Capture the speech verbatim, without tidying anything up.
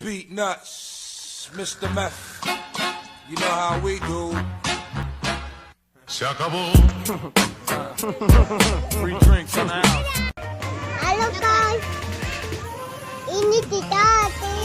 Beat Nuts, Mister Meth. You know how we do. Se acabó. Free drinks in the house. Halo guys, ini kita di